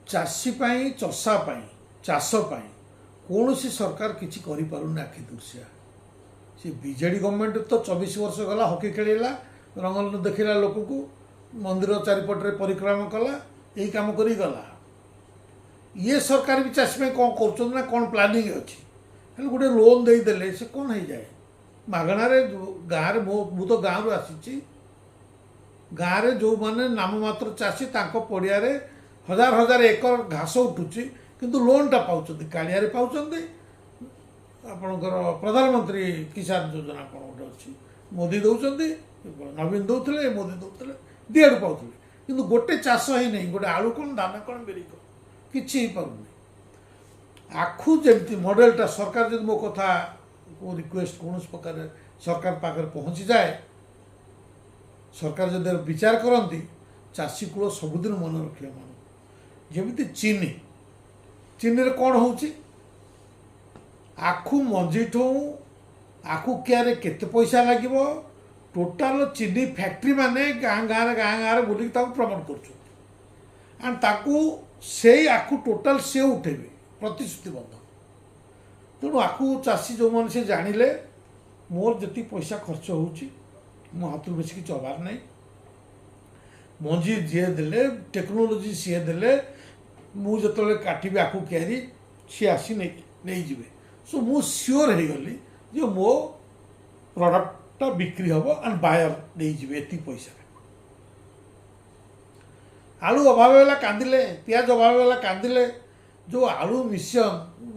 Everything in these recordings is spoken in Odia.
ଚାଷୀ ପାଇଁ, ଚଷା ପାଇଁ, ଚାଷ ପାଇଁ କୌଣସି ସରକାର କିଛି କରିପାରୁନି ଆଖି ଦୃଶିଆ। ସେ ବିଜେଡ଼ି ଗଭର୍ଣ୍ଣମେଣ୍ଟ ତ 24 ବର୍ଷ ଗଲା, ହକି ଖେଳିଲା, ରଙ୍ଗ ଦେଖେଇଲା ଲୋକକୁ, ମନ୍ଦିର ଚାରିପଟରେ ପରିକ୍ରମା କଲା, ଏଇ କାମ କରି ଗଲା। ଇଏ ସରକାର ବି ଚାଷୀ ପାଇଁ କ'ଣ କରୁଛନ୍ତି ନା କ'ଣ ପ୍ଲାନିଂ ଅଛି? ହେଲେ ଗୋଟେ ଲୋନ୍ ଦେଇଦେଲେ ସେ କ'ଣ ହେଇଯାଏ? ମାଗଣାରେ ଗାଁରେ, ମୁଁ ତ ଗାଁରୁ ଆସିଛି, ଗାଁରେ ଯେଉଁମାନେ ନାମମାତ୍ର ଚାଷୀ, ତାଙ୍କ ପଡ଼ିଆରେ ହଜାର ହଜାର ଏକର ଘାସ ଉଠୁଛି, କିନ୍ତୁ ଲୋନ୍ଟା ପାଉଛନ୍ତି, କାଳିଆରେ ପାଉଛନ୍ତି। ଆପଣଙ୍କର ପ୍ରଧାନମନ୍ତ୍ରୀ କିଷାନ ଯୋଜନା କ'ଣ ଗୋଟେ ଅଛି, ମୋଦି ଦେଉଛନ୍ତି, ନବୀନ ଦେଉଥିଲେ, ମୋଦି ଦେଉଥିଲେ, ଦିଆଡ଼ୁ ପାଉଥିଲେ। କିନ୍ତୁ ଗୋଟେ ଚାଷ ହେଇନାହିଁ, ଗୋଟେ ଆଳୁ କ'ଣ, ଧାନ କ'ଣ, ବିରି କ'ଣ, କିଛି ହେଇପାରୁନି। ଆଖୁ ଯେମିତି ମଡ଼େଲଟା ସରକାର ଯଦି ମୋ କଥା ରିକ୍ୱେଷ୍ଟ କୌଣସି ପ୍ରକାର ସରକାର ପାଖରେ ପହଞ୍ଚିଯାଏ, ସରକାର ଯଦି ବିଚାର କରନ୍ତି, ଚାଷୀ କୂଳ ସବୁଦିନ ମନେ ରଖିବ ମାନଙ୍କୁ। ଯେମିତି ଚିନି, ଚିନିରେ କ'ଣ ହେଉଛି? ଆଖୁ ମଞ୍ଜିଠୁ ଆଖୁ କିଆରେ କେତେ ପଇସା ଲାଗିବ, ଟୋଟାଲ ଚିନି ଫ୍ୟାକ୍ଟ୍ରି ମାନେ ଗାଁ ଗାଁରେ ଗାଁ ଗାଁରେ ବୁଲିକି ତାକୁ ପ୍ରମୋଟ କରୁଛନ୍ତି। ଆଣ୍ଡ ତାକୁ ସେଇ ଆଖୁ ଟୋଟାଲ ସେ ଉଠେଇବେ, ପ୍ରତିଶ୍ରୁତିବଦ୍ଧ। ତେଣୁ ଆଖୁ ଚାଷୀ ଯେଉଁମାନେ, ସେ ଜାଣିଲେ ମୋର ଯେତିକି ପଇସା ଖର୍ଚ୍ଚ ହେଉଛି, ମୋ ହାତରୁ ବେଶୀ କିଛି ହେବାର ନାହିଁ। ମଞ୍ଜି ଯିଏ ଦେଲେ, ଟେକ୍ନୋଲୋଜି ସିଏ ଦେଲେ, ମୁଁ ଯେତେବେଳେ କାଟିବି ଆଖୁ କିଆରି, ସିଏ ଆସି ନେଇଯିବେ। ସୋ ମୁଁ ସିଓର ହେଇଗଲି ଯେ ମୋ ପ୍ରଡ଼କ୍ଟଟା ବିକ୍ରି ହେବ ଆଣ୍ଡ ବାୟର ନେଇଯିବେ ଏତିକି ପଇସାରେ। ଆଳୁ ଅଭାବ ହେଲା, କାନ୍ଦିଲେ। ପିଆଜ ଅଭାବ ହେଲା, କାନ୍ଦିଲେ। ଯେଉଁ ଆଳୁ ମିଶନ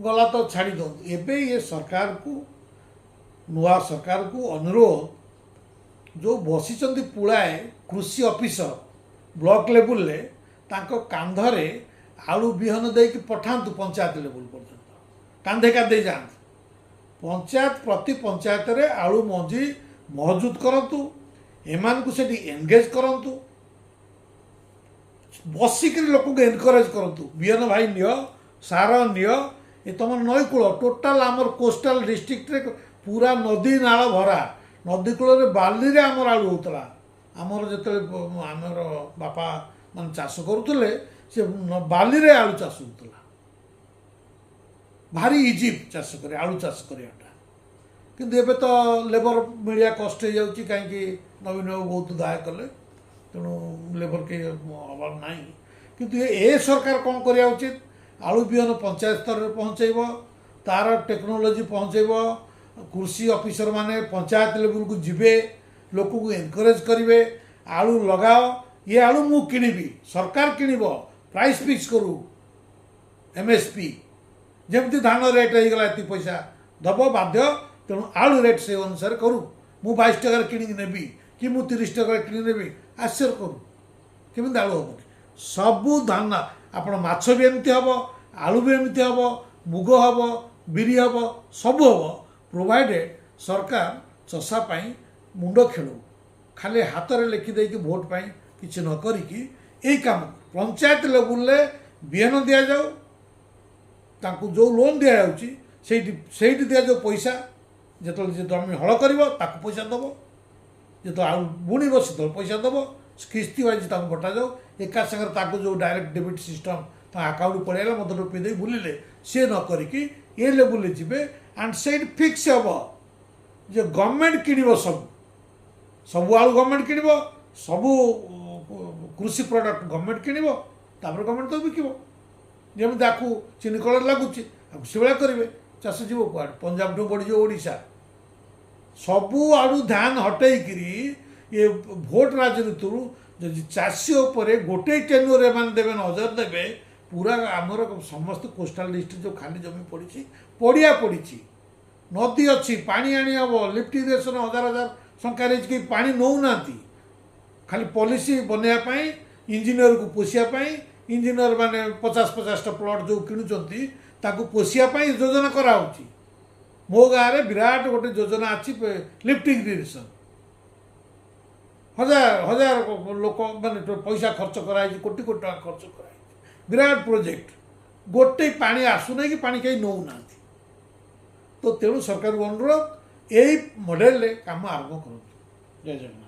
ଗଲା ତ ଛାଡ଼ି ଦିଅନ୍ତୁ। ଏବେ ଇଏ ସରକାରକୁ, ନୂଆ ସରକାରକୁ ଅନୁରୋଧ, ଯେଉଁ ବସିଛନ୍ତି ପୁଳାଏ କୃଷି ଅଫିସର ବ୍ଲକ ଲେବୁଲରେ, ତାଙ୍କ କାନ୍ଧରେ ଆଳୁ ବିହନ ଦେଇକି ପଠାନ୍ତୁ ପଞ୍ଚାୟତ ଲେବୁଲ ପର୍ଯ୍ୟନ୍ତ। କାନ୍ଧେ କାନ୍ଧେଇ ଯାଆନ୍ତୁ ପଞ୍ଚାୟତ, ପ୍ରତି ପଞ୍ଚାୟତରେ ଆଳୁ ମଞ୍ଜି ମହଜୁଦ କରନ୍ତୁ, ଏମାନଙ୍କୁ ସେଠି ଏନଗେଜ୍ କରନ୍ତୁ, ବସିକିରି ଲୋକଙ୍କୁ ଏନକରେଜ କରନ୍ତୁ, ବିହନ ଭାଇ ନିଅ, ସାର ନିଅ। ଏ ତୁମର ନଈକୂଳ ଟୋଟାଲ, ଆମର କୋଷ୍ଟାଲ ଡିଷ୍ଟ୍ରିକ୍ଟରେ ପୁରା ନଦୀ ନାଳ ଭରା। ନଦୀ କୂଳରେ ବାଲିରେ ଆମର ଆଳୁ ହେଉଥିଲା। ଆମର ଯେତେବେଳେ ଆମର ବାପା ମାନେ ଚାଷ କରୁଥିଲେ, ସେ ବାଲିରେ ଆଳୁ ଚାଷ ହେଉଥିଲା। ଭାରି ଇଜି ଚାଷ କରି, ଆଳୁ ଚାଷ କରିବାଟା। କିନ୍ତୁ ଏବେ ତ ଲେବର ମିଳିବା କଷ୍ଟ ହେଇଯାଉଛି, କାହିଁକି ନବୀନ ବାବୁ ବହୁତ ଦୟା କଲେ, ତେଣୁ ଲେବର କେହି ଅଭାବ ନାହିଁ। କିନ୍ତୁ ଏ ସରକାର କ'ଣ କରିବା ଉଚିତ? ଆଳୁ ବିହନ ପଞ୍ଚାୟତ ସ୍ତରରେ ପହଞ୍ଚେଇବ, ତାର ଟେକ୍ନୋଲୋଜି ପହଞ୍ଚେଇବ। କୃଷି ଅଫିସର ମାନେ ପଞ୍ଚାୟତ ଲେବୁଲକୁ ଯିବେ, ଲୋକଙ୍କୁ ଏନକରେଜ କରିବେ, ଆଳୁ ଲଗାଅ, ଇଏ ଆଳୁ ମୁଁ କିଣିବି, ସରକାର କିଣିବ, ପ୍ରାଇସ୍ ଫିକ୍ସ କରୁ, ଏମ୍ଏସ୍ପି। ଯେମିତି ଧାନ ରେଟ୍ ହେଇଗଲା, ଏତିକି ପଇସା ଦେବ ବାଧ୍ୟ, ତେଣୁ ଆଳୁ ରେଟ୍ ସେଇ ଅନୁସାରେ କରୁ। ମୁଁ 22 ଟଙ୍କାରେ କିଣିକି ନେବି କି ମୁଁ 30 ଟଙ୍କାରେ କିଣିକି ନେବି, ଆସିଓର କରୁ। କେମିତି ଆଳୁ ହେବନି? ସବୁ ଧାନ, ଆପଣ ମାଛ ବି ଏମିତି ହେବ, ଆଳୁ ବି ଏମିତି ହେବ, ମୁଗ ହେବ, ବିରି ହେବ, ସବୁ ହେବ, ପ୍ରୋଭାଇଡେଡ଼ ସରକାର ଚଷା ପାଇଁ ମୁଣ୍ଡ ଖେଳଉ। ଖାଲି ହାତରେ ଲେଖିଦେଇକି ଭୋଟ ପାଇଁ କିଛି ନ କରିକି ଏଇ କାମ, ପଞ୍ଚାୟତ ଲେବୁଲରେ ବିହନ ଦିଆଯାଉ ତାଙ୍କୁ, ଯେଉଁ ଲୋନ୍ ଦିଆଯାଉଛି ସେଇଠି ସେଇଠି ଦିଆଯାଉ ପଇସା। ଯେତେବେଳେ ଯେ ଜମି ହଳ କରିବ, ତାକୁ ପଇସା ଦେବ, ଯେତେବେଳେ ଆଳୁ ବୁଣିବ, ସେତେବେଳେ ପଇସା ଦେବ, କିସ୍ତି ୱାଇଜ୍ ତାକୁ ବଟାଯାଉ ଏକା ସାଙ୍ଗରେ। ତାକୁ ଯେଉଁ ଡାଇରେକ୍ଟ ଡେବିଟ୍ ସିଷ୍ଟମ୍ ତାଙ୍କ ଆକାଉଣ୍ଟକୁ ପଳେଇଲା, ମଦ ପିଇ ଦେଇ ବୁଲିଲେ, ସିଏ ନ କରିକି ଏ ଲେବୁଲରେ ଯିବେ। ଆଣ୍ଡ ସେଇଠି ଫିକ୍ସ ହେବ ଯେ ଗଭର୍ଣ୍ଣମେଣ୍ଟ କିଣିବ ସବୁ, ସବୁ ଆଳୁ ଗଭର୍ଣ୍ଣମେଣ୍ଟ କିଣିବ, ସବୁ କୃଷି ପ୍ରଡ଼କ୍ଟ ଗଭର୍ଣ୍ଣମେଣ୍ଟ କିଣିବ, ତାପରେ ଗଭର୍ଣ୍ଣମେଣ୍ଟ ତ ବିକିବ। ଯେମିତି ଆଖୁ ଚିନି କଳରେ ଲାଗୁଛି, ଆକୁ ସେଭଳିଆ କରିବେ। ଚାଷ ଯିବ କୁଆଡ଼େ? ପଞ୍ଜାବଠୁ ବଢ଼ିଯିବ ଓଡ଼ିଶା। ସବୁ ଆଡ଼ୁ ଧ୍ୟାନ ହଟେଇକିରି ଏ ଭୋଟ ରାଜନୀତିରୁ ଯଦି ଚାଷୀ ଉପରେ ଗୋଟେ ଟେନ୍ୟୁର ଏମାନେ ଦେବେ, ନଜର ଦେବେ, ପୁରା ଆମର ସମସ୍ତ କୋଷ୍ଟାଲ ଡିଷ୍ଟ୍ରିକ୍ଟ ଯେଉଁ ଖାଲି ଜମି ପଡ଼ିଛି, ପଡ଼ିଆ ପଡ଼ିଛି, ନଦୀ ଅଛି, ପାଣି ଆଣି ହେବ, ଲିଫ୍ଟ ଇରିଗେସନ୍ ହଜାର ହଜାର ସଂଖ୍ୟାରେ ହେଇଛି, କେହି ପାଣି ନେଉନାହାନ୍ତି। ଖାଲି ପଲିସି ବନେଇବା ପାଇଁ, ଇଞ୍ଜିନିୟରକୁ ପୋଷିବା ପାଇଁ, ଇଞ୍ଜିନିୟର ମାନେ 50 50ଟା ପ୍ଲଟ୍ ଯେଉଁ କିଣୁଛନ୍ତି, ତାକୁ ପୋଷିବା ପାଇଁ ଯୋଜନା କରାହେଉଛି। ମୋ ଗାଁରେ ବିରାଟ ଗୋଟେ ଯୋଜନା ଅଛି ଲିଫ୍ଟ ଇରିଗେସନ୍, ହଜାର ହଜାର ଲୋକ ମାନେ ପଇସା ଖର୍ଚ୍ଚ କରାହେଇଛି, କୋଟି କୋଟି ଟଙ୍କା ଖର୍ଚ୍ଚ କରାହେଇଛି, ବିରାଟ ପ୍ରୋଜେକ୍ଟ। ଗୋଟେ ପାଣି ଆସୁନାହିଁ କି ପାଣି କେହି ନେଉନାହାନ୍ତି। ତ ତେଣୁ ସରକାରକୁ ଅନୁରୋଧ, ଏଇ ମଡ଼େଲରେ କାମ ଆରମ୍ଭ କରନ୍ତୁ। ଜୟ ଜଗନ୍ନାଥ।